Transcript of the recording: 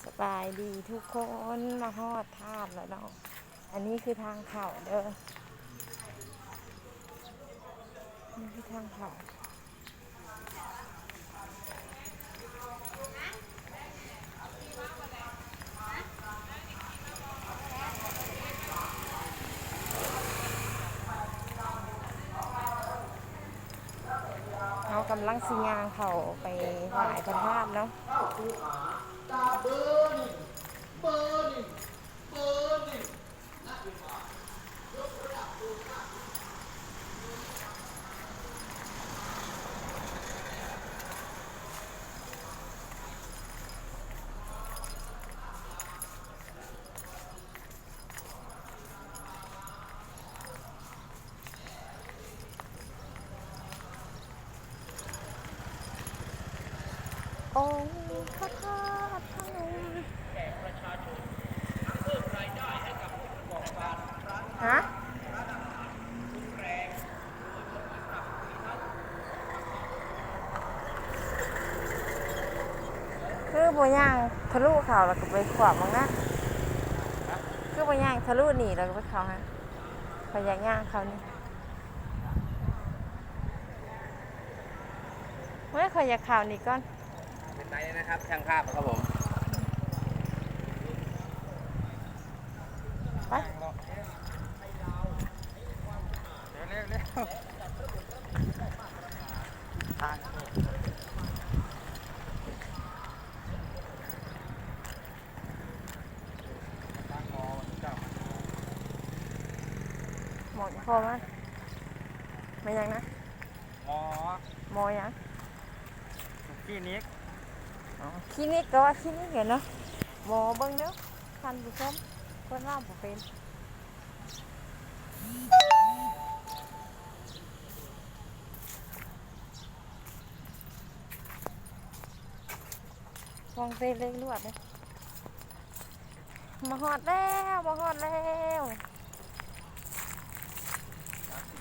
ສະບາຍດີທຸກຄົນ ມາຮອດທາດແລ້ວເນາະ. ອັນນີ້ຄືທາງເຂົ້າເດີ ນີ້ຄືທາງເຂົ້າ. ເຮົາກຳລັງຊິຍ່າງເຂົ້າໄປໄຫວ້ພະທາດເນາະ. ອົງພະທາດພະນົມ ຮະ? ຄືບໍ່ຍ່າງທະລຸເຂົ້າ ແລ້ວກໍໄປຂວາງເບິ່ງນະ? ຄືບໍ່ຍ່າງທະລຸນີ້ ແລ້ວກໍໄປເຂົ້າຫັ້ນ? ຂ້ອຍຢາກຍ່າງເຂົ້ານີ້. ເຮີ້ຍ ຂ້ອຍຢາກເຂົ້ານີ້ກ່ອນ. ເປັນໄປເລີຍນະຄັບ ຊ່າງພາບຄັບຜົມ. ໄປ ເລັວໆ ທາງ ໝໍອີ່ພໍ່ມາ ແມ່ນຫຍັງນະ? ໝໍ ໝໍຫຍັງ? ຄລີນິກ. ອໍ ຄລີນິກກໍວ່າຄລີນິກແຫຼະເນາະ. ໝໍ ເບິ່ງເດີ້ທ່ານຜູ້ຊົມ ຄົນເວົ້າບໍ່ເປັນ. ຂອງເຕເລັກລວດເດ້. ມາຮອດແລ້ວ ມາຮອດແລ້ວ. ສາມສິບ